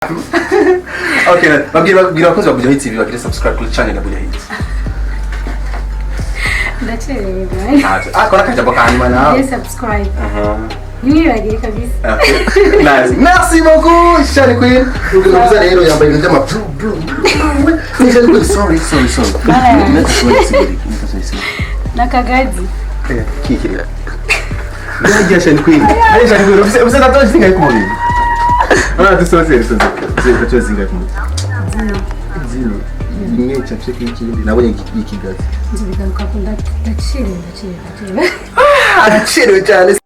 Okay, babwira abakozi ba Buja Hit TV bagire subscribe kuri channel ya Buja Hit. Ndacerewe bwana. Ah, kora akajambo ka nyuma nawe. Mugire subscribe. Ntimwibagire kabisa. Okay. Nice. Merci beaucoup, Shani Queen. Ukimuza rero yambaye ibintu by'ama blue blue blue. Ni Shani Queen, sorry, sorry, sorry. Bye. Neka. N'akagazi. Kikiri. Yagiye Shani Queen. Aye Shani Queen, ufise tatouage zingahe ku mubiri? Ora dusoze dusoze. Ufise tatouage zingahe ku mubiri? Zino. Zino. Imwe icafye k'ikindi nabonye ikigazi. Nzibigaruka ko ndacerewe ndacerewe ndacerewe. Aracerewe cyane.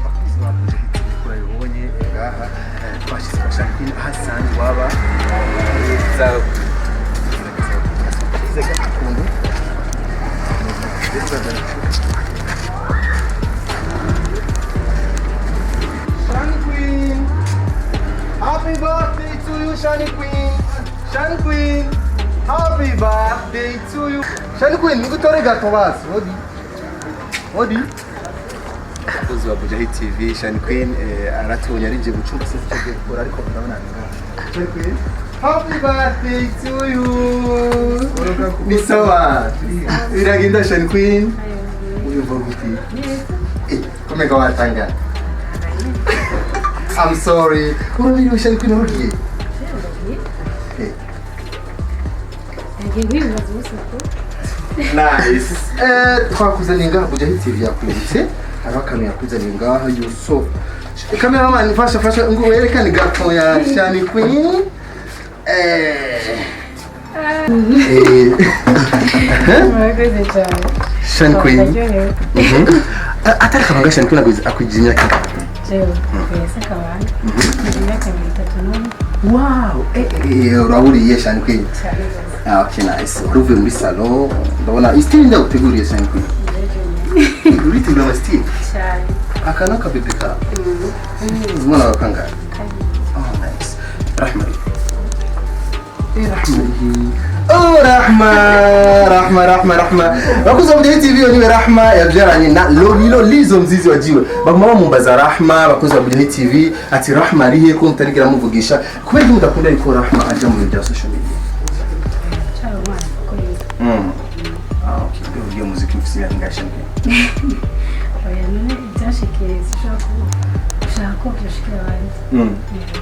Abakozi ba Buja Hit TV kurabibonye ngaha twashyize kwa Shani Queen aho asanzwe waba za kugerageza gakondo. Shani Queen, happy birthday to you, Shani Queen. Shani Queen, happy birthday to you. Shani Queen, nigutore gato basi. Odi. Odi. Abakozi ba Buja Hit TV, Shani Queen aratubonye arinjiye mu cyumba sinzi icyo agiye gukora ariko ndabona ari ngaha. Shani Queen, happy birthday to you. Ni sawa. Biragenda Shani Queen. Uyumva gute? Komeka watanga. I'm sorry. Urabiriwe Shani Queen urugiye? Nagiye guhimbaza umunsi mukuru. Nice. Twakuzaniye ngaha Buja Hit TV yakwibutse. Hariho akantu yakuzaniye ngaha Yusuf. Cameraman fasha fasha ngo werekane gato ya Shani Queen. Murakoze cyane. Shani Queen. Ndaryohewe. Atari kabanga Shani Queen akwigiza imyaka ingahe? Jewe, mbese akabanga. Ngira imyaka 31. Wow. Uraburiye Shani Queen. Cyane rwose. Ah, okay, nice. Wari uvuye muri salon ndabona style ndaguteguriye Shani Queen. Ndaryohewe. Uritegura ama style? Cyane. Aka ni akabebe kawe. Umwana wawe kangahe? Oh, nice. Rahma. Rahma. Oh, Rahma, Rahma, Rahma, Rahma. Bakuzi ba Buja Hit TV niwe Rahma yabyaranye na Lolilo Lizo Mzizi wa Jiwe. Baguma bamumbaza Rahma, bakuzi ba Buja Hit TV ati Rahma ari he ko mutarigira muvugisha. Kubera iki mudakunda yuko Rahma aja mu bintu bya social media? Cyari umwana kuko yiga. Ah, okay. Ndio ugiye muziki mfisi ya ngasha. Oya none ibyashikiye sinshobora kuvuga. Ushaka ko byashikira abandi.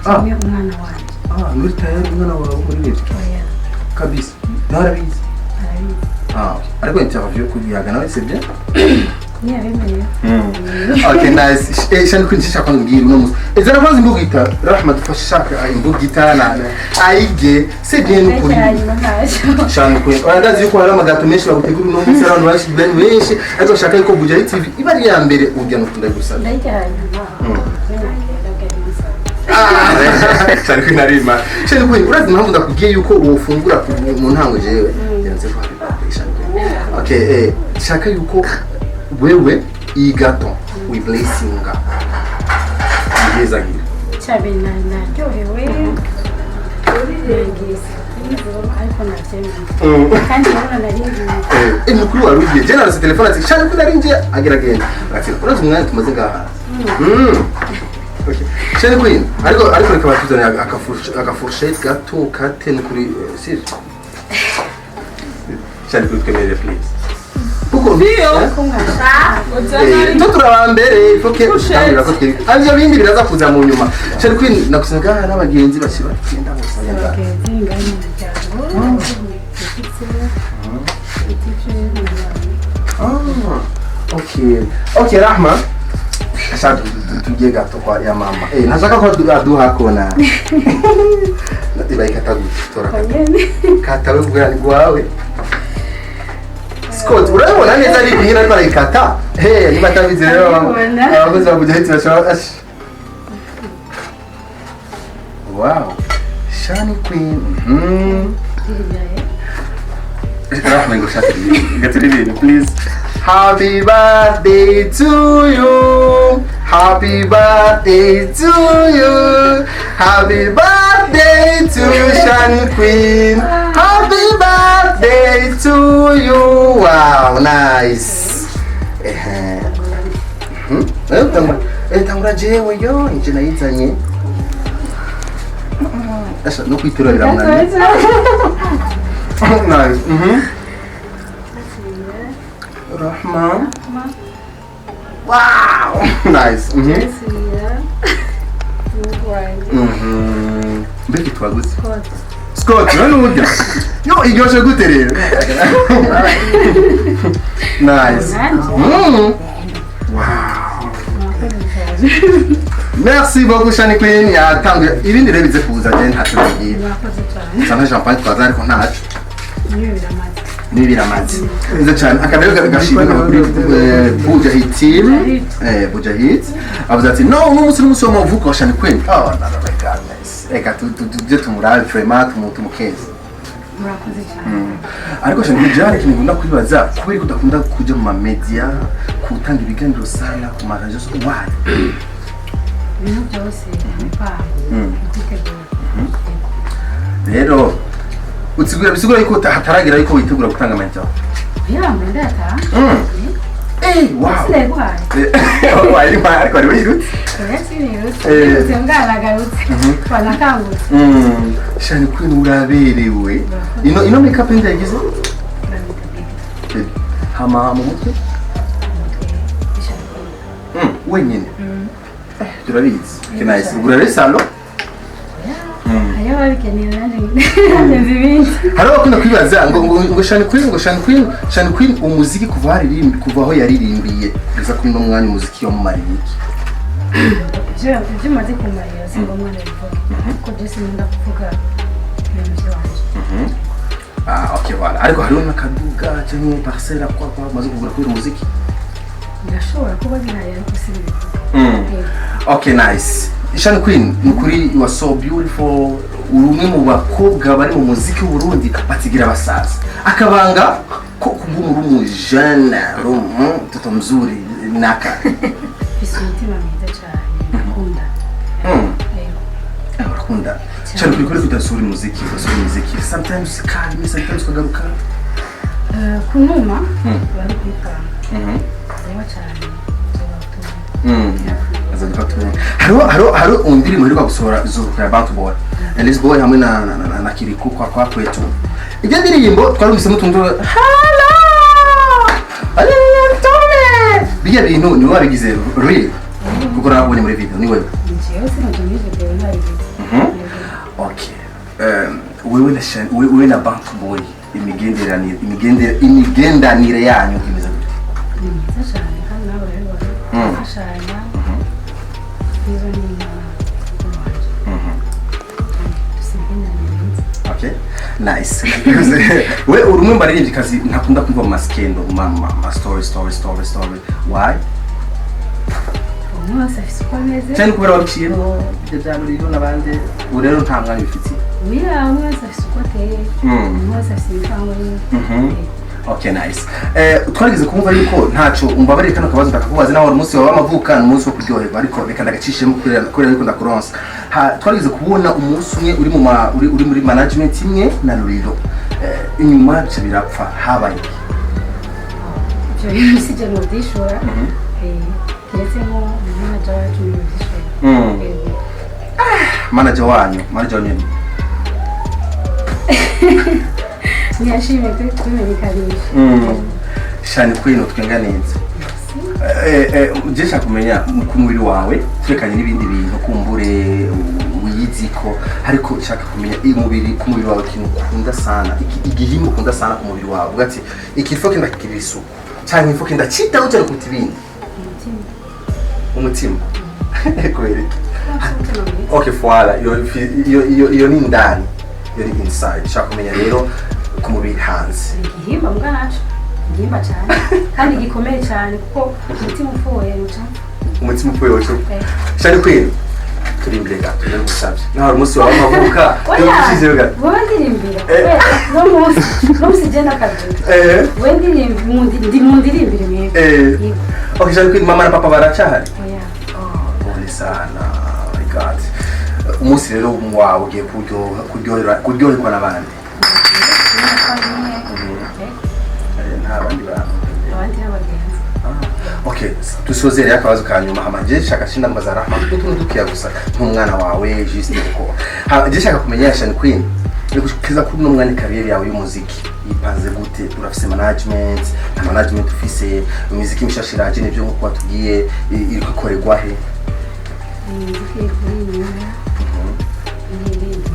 Kimwe umwana wanjye. Ah, muri tayari umwana wawe uri nibyo. Oya, Kabisa. Nawe arabizi. arabizi. Ah, okay. Ariko interview kubiyaga nawe c'est bien. Ntiyabemereye. Okay, nice. Shani Queen shaka kwanza mbwira uno munsi. Ezana kwanza imbugita. Rahma dufashe shaka imbugita na ayige. C'est bien Ariko ukuri. hanyuma ntacyo. Shani Queen. Oya ndazi yuko hari amagato menshi bagutegura uno munsi abantu benshi benshi ariko shaka yuko Buja Hit TV iba ari iya mbere urya nukunda gusaba. Ndayijya hanyuma. Ndabwira imisoro. Shani Queen arima. Shani Queen urazi impamvu ndakubwiye yuko wofungura mu ntango jewe. Yanze ko happy birthday Shani Queen. Okay, shaka yuko wewe iyi gato we blessinga. Ngezagira. Cyane naryohewe. Nagiye surprise ariko nabyemeye. Kandi urabona nari ngiye. Mukuru wari ugiye je narose telefone ati Shani Queen arinjiye agira agenda ati urazi umwanya tumaze ngaha. Okay. Shani Queen ariko reka batuzanire akafourchette gato kate nukuri sivyo Shani Queen twemerere please. Kuko Ko mwashaka. To turaba mbere, faut que tutangurira ko twebwe ivyo bindi biraza kuza mu nyuma. Shani Queen, nakusenga n'abagenzi bashira bagenda bose bagenda. Abagenzi ngari mu muryango ufite itifye n'umuryango. Ah, okay, Rahma. Sasa tugiye gato kwa ya mama. Nashaka ko aduha kona. Ibaye kata gute? Tora kata. Konyene. Kata we kugira ni gwawe. Scott, urabibona neza ariko nyine ariko arayikata. Hey, niba atabizi rero Arabibona. Abakozi ba Buja Hit bashobora ash. Wow. Shani Queen. Hirya. Rahma, ngo shati gaturi, please. Happy birthday to you. Happy birthday to you. Happy birthday to Shani Queen. Happy birthday to you. Wow, nice. Eh. Tangura. Tangura jewe yo, nje nayizanye. Asa no kwitura biramunaniye. Nice. Rahma. Wow. Nice. Nsubira umuhungu wanjye. Mbega twagutse. Scott. Scott, none uburyo. Yo, iryoshe gute rero? Nice. Nanjye. Wow. Mwakoze cyane. Merci beaucoup, Shani Queen. Yatanguye ibindi rero bize kuza, je ntacyo bigiye. Mwakoze cyane. Sana champagne twaza ariko ntaco. Niyo biramaze. Nibiramaze. Neza cyane. Akabero gashimwe kuri Buja Hit Team. Buja Hit. Avuze ati no, uno munsi n'umunsi w'amavuko wa Shani Queen. Oh, no, no, my goodness. Reka tujye tumurabe vraiment, tumukeze. Murakoze cyane. Ariko Shani Queen, jana ikintu nkunda kwibaza, kubera ko udakunda kuja mu ma media, gutanga ibiganiro sana ku ma radio, why? Ibintu byose imipango ni kwitegura. Rero utsigura bisigura yuko hataragira yuko witegura gutanga mentor. Ya ndata. Wow. Sinayiguhaye. Wari ariko wari wirutse. Oya, sinirutse. Eh. Nirutse mbwanagarutse banakangutse. Shani Queen, uraberewe. Ino makeup nde yagize? Bamwita Big. Hama mu mutwe? Umutwe ishaka. Wenyine. Turabizi. Okay, nice. Ugura rero salon. Hariho ababikeneye, nanjye nzi ibindi. Hari abakunda kwibaza ngo Shani Queen, ngo Shani Queen, Shani Queen, umuziki kuva haririmbi, kuva aho yaririmbiye kugeza kuri no mwanya, umuziki wamumariye iki? Ibyo umaze kumarira si ngombwa ndabivuga, kuko byose nkunda kuvuga ibintu by'iwanje. Ah, okay, voilà. Ariko hariho n'akaduga cyangwa parcelle kwa umaze kugura kubera umuziki? Birashobora kuba bihari ariko si bivuga. Okay, nice. Shani Queen, ni ukuri you are so beautiful. Uri umwe mu bakobwa bari mu muziki w'u Burundi batigira abasaza. Akabanga ko kuguma uri umu jeune, uri mtoto mzuri naka. Mfise umutima mwiza cyane, ndakunda. Yego. Urakunda. Shani Queen, kuri kudasura umuziki, udasura umuziki. Sometimes calme, sometimes ukagaruka. Kunuma bari kwipanga reba cyane nzobatuma. Azaduka tubone. Hariho indirimbo iheruka gusohora izoruka ya Bantu Boy. Elise Boy hamwe na Kirikou kwa kwetu. Ibyo ndirimbo twarumvisemo utuntu Hello! Mtume! Bijya bintu ni wowe wabigize real? Kuko nabonye muri video ni wewe. Njyewe sinaje muri video nabigize. Okay. Wewe na Bantu Boy, imigenderanire yanyu imeze gute? Ni myiza cyane kandi nawe urabibona, gufashanya nizo ni mukuru wanje, dufise imigenderanire myiza. Okay. Nice. We uri umwe mu baririmbyikazi ntakunda kumva mu ma scandal, ma story story story story. Why? Umwe wese afise uko ameze. Cyane kubera wabiciyemo ibyo bya Ruriho n'abandi, ubu rero nta mwanya ubifitiye. Oya, umwe wese afise uko ateye, umwe wese afise imipango yiwe. Okay, nice. Twarigeze kumva yuko ntaco umbabarire kano kabazo ndakakubaza naho umunsi wawe w'amavuka ni umunsi wo kuryoherwa, ariko reka ndagacishemo kubera yuko ndakuronsa. Twarigeze kubona umunsi umwe uri mu ma, uri muri management imwe na Ruriro. Inyuma bica birapfa, habaye iki? Ivyo bintu sije novyishura. Kiretse nko manager wacu niwe vyishura. Yego. Manager wanyu Ntiyashimye kubimenyekanisha. Shani Queen, utwenga neza. Je nshaka kumenya ku mubiri wawe, turekanye n'ibindi bintu kumbure wiyiziko, ariko nshaka kumenya umubiri, ku mubiri wawe ikintu ukunda sana, igihimba ukunda sana ku mubiri wawe, uvuga ati iki faut ndakigirira isuku canke il faut ndacitaho cyane kuruta ibindi. Umutima. Umutima, kubera iki? Umutima mwiza. Okay, voilà, iyo ni indani, iyo ni inside. Nshaka kumenya rero ku mubiri hanze. Igihimba mbwa naco igihimba cyane kandi gikomeye cyane, kuko umutima upfuye uca. Umutima upfuye wocu. Eh. Shani Queen, turi imbere gato, ndagusabye naho umunsi wawe w'amavuka, tugushyizeho gato. Wowe ndirimbira kubera no munsi je n'akazi. Wowe ndirimbi ndi mu ndirimbire mwebwe. Yego. Okay, Shani Queen, mama na papa baracahari? Oya. Pole sana. My God, umunsi rero wawe ugiye kuryoherwa n'abandi. Nta bandi bantu? Abandi n'abagenzi. Okay, dusozere akabazo ka nyuma, hama je shaka shinda mbaza Rahma utuntu dukeya gusa nk'umwana wawe, juste kuko ha je shaka kumenya, Shani Queen, kiza kuri uno mwanya carrière yawe y'umuziki yipanze gute? Urafise management, nta management ufise? Imiziki mishasha iraje nivyo nkuko watubwiye, iri gukorerwa he? Imiziki iri kuri inyuma n'ibindi.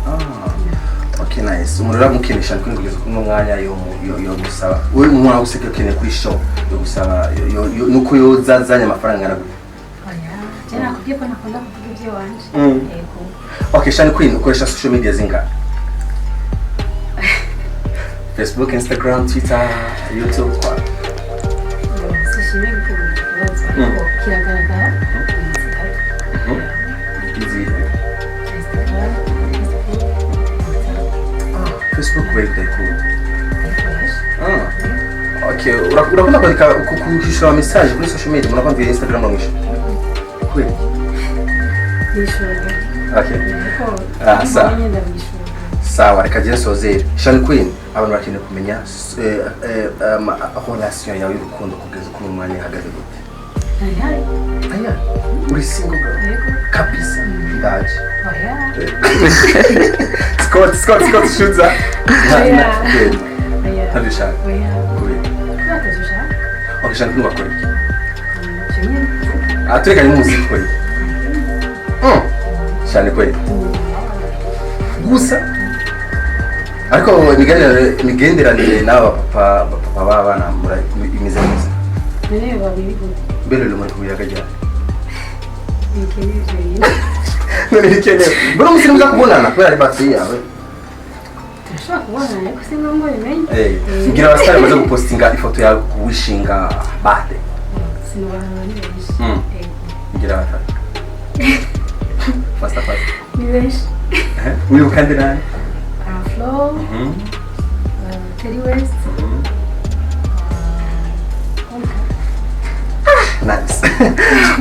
Ah, okay, nice. Umuntu uramukeneye Shani Queen kugeza kuri uno mwanya, yo gusaba wewe umwana useke ukeneye kuri show yo gusaba nuko yozazanye amafaranga angana gute? Oya, je nakubwiye ko ntakunda kuvuga iby'iwanje. Yego. Okay, Shani Queen, ukoresha social media zingahe? Facebook, Instagram, Twitter, YouTube, kwa? Sishimye gutegura icyo kibazo, ariko kiragaragara ni zitatu. Izihe? Instagram, Facebook, WhatsApp. Facebook kubera utayikunda? Ndayikoresha. Ah. Okay, urakunda kwandika, kwishura message kuri social media? Umuntu akwandikira Instagram uramwishyura? Kubera iki? Nishura gake. Okay. Ariko Ah, sawa. mbonye ndamwishura. Sawa, reka je nsozere. Shani Queen, abantu bakeneye kumenya relation yawe y'urukundo kugeza kuri uyu mwanya ihagaze gute? Ntihari. Aya, uri single girl? Yego. Kabisa? Ndaje. Oya. Scott, Scott, Scott, shuza. Oya. Oya. Ntabyo ushaka? Oya. Kubera? Kubera atavyo ushaka. Okay, Shani Queen, wakora iki? Ivyo nyene. Ah, turekanye n'umuziki, ukora iki? Shani Queen. Gusa ariko imigenderanire n'aba papa b'abana imeze neza? None biba biri gute? Mbere rero muri kuyaga ryari? Bikenewe ivyo bintu. None bikenewe mbere umunsi muza kubonana kubera ari birthday yawe? Turashobora kubonana, ariko si ngombwa bimenye. Ngira abasitari bamaze gupostinga ifoto yawe kuwishinga birthday. Sinobantu ni benshi. Yego. Ngira batatu, fasta fasta. Ni benshi. Wibuka ndi nani? Afro, Teddy West, Olga. Nice.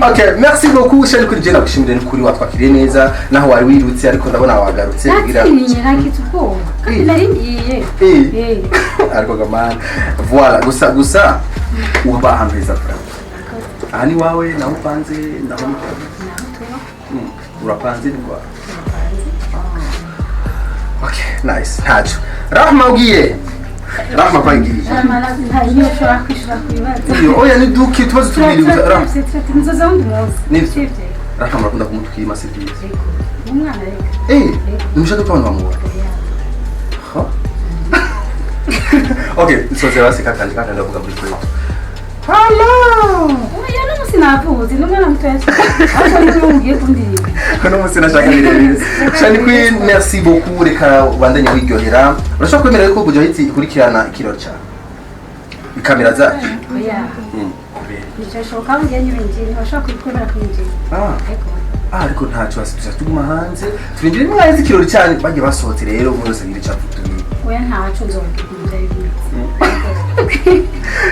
Okay, merci beaucoup, Shani Queen. Je nagushimire kuri watwakiriye neza naho wari wirutse, ariko ndabona wagarutse kugira Natinye, nagize ubwoba kandi nari ngiye. Eh. Ariko gamana, voilà, gusa gusa uba ahantu heza vraiment. Aha ni wawe naho upanze naho? Naho tuba. Urapanze ni kwa? Turapanze. Okay, nice. Ntacyo Rahma ugiye, Rahma kwangiriye. Nta niyo ushobora kwishura ku bibazo. Iyo oya, ni duki tubazo tubiri gusa, Rahma. Nzoza wundi munsi. Nivyo. Sivyo? Rahma murakunda kumutwima, si byiza? Yego. Umwana reka. Eh, nimushaka ko abantu bamubona? Oya. Ha? Okay, nsoze basi kakanje kakanje ndavuga muri kwetu. Hello. Oya, no munsi navuze n'umwana mutoya cyane, ariko niwe mugiye kundirimba. Uno munsi nashaka birebire. Shani Queen, merci beaucoup. Reka ubandanye wiryohera. Urashobora kwemera ko Buja Hit ikurikirana ikirori cyawe? Ikamera zacu. Oya. Kubera? Nicashoboka, ngiye ntibinjire, ntibashobora kubikwemera kwinjira. Ah. Ariko Ah, ariko ntacyo hasi, tuguma hanze turindire mwaheze ikirori cyanyu, bagiye basohotse rero umwe wese agira icyo avuga. Oya, ntaco, nzobabwira ukuntu byari bimeze.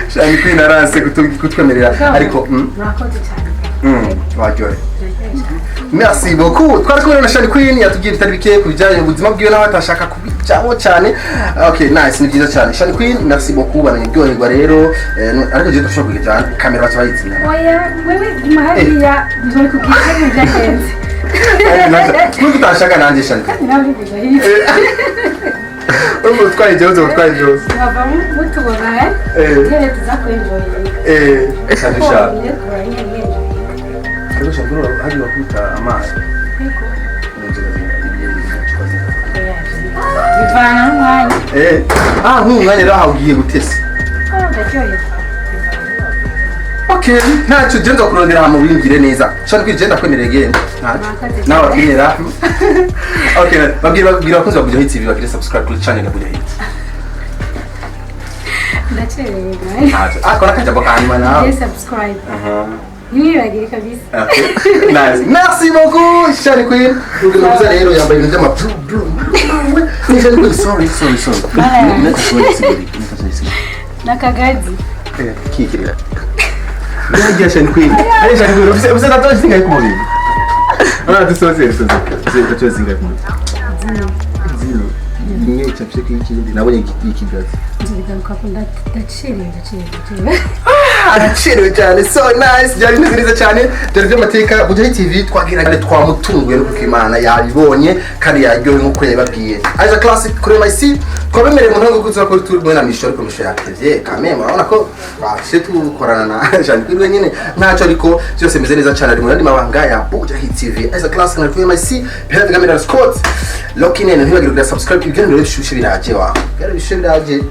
Shani Queen aranse kutwemerera, ariko Murakoze cyane. Waryohe. Murakoze cyane. Merci beaucoup. Twari kumwe na Shani Queen, yatubwiye bitari bike ku bijyanye ubuzima bwiwe nawe atashaka kubijyamo cyane. Okay, nice, ni byiza cyane. Shani Queen, merci beaucoup, banaryoherwa rero. Ariko je dushobora kujya kamera baca bayitsinda. Oya, wewe guma hariya, nzobikubwira ukuntu byagenze. Nubwo utashaka nanjye, Shani Queen. Kandi nawe uri kuja hirya. Urumva utwaye igihugu, utwaye byose. Mwava mutubona nyene tuza kwenjoyinga. Sha. Nyene nyene mwenjoyinga. Ariko sha, hari bakubita amazi. Yego. Inzoga zinga? Bivana n'umwanya. Ah, nk'uyu mwanya rero aho ugiye gutesa? Ah, ndaryoherwa. Okay, ntacyo, je nza kurondera hama wingire neza. Shaka kwije, ndakwemerera, genda, ntacyo. Murakoze. Nawe wakwemera. Okay, babwira abakunzi ba Buja Hit TV bagire subscribe kuri channel ya Buja Hit. Ndacerewe. Ntacyo, ah, kora akajambo ka nyuma nawe. Mugire subscribe, ntimwibagire kabisa. Okay. Nice. Merci beaucoup, Shani Queen. Urugero rero yambaye ibintu by'ama blue blue. Ni Shani Queen. Sorry, sorry, sorry. Bye. Neka. N'akagazi. Kikirira. Yagiye Shani Queen. Aye, Shani Queen, ufise tatouage zingahe ku mubiri? Ora dusoze, dusoze. Ufise tatouage zingahe ku mubiri? Zero. Imwe icafye ku ikindi nabonye ikigazi. Nzigaruka ko ndacerewe, ndacerewe, ndacerewe. Aracerewe cyane. So nice, byari bimeze neza cyane, byari by'amateka. Buja TV twagira twamutunguye no kuko Imana yabibonye kandi yaryohewe nk'uko yabibabwiye. Aja Classic kuri MIC twabemereye mu ntango kuza kuri turi kumwe na Misho, ariko Misho yatevye kame. Murabona ko twashe tukorana na Jean Queen wenyine, ntacyo, ariko byose bimeze neza cyane. Ari mu yandi mabanga ya Buja Hit TV. Aja Classic na kuri MIC, behind the camera Scott Lock in. Ntibagire kugira subscribe. Ibiganiro bishushe biraje wa, ibiganiro bishushe biraje.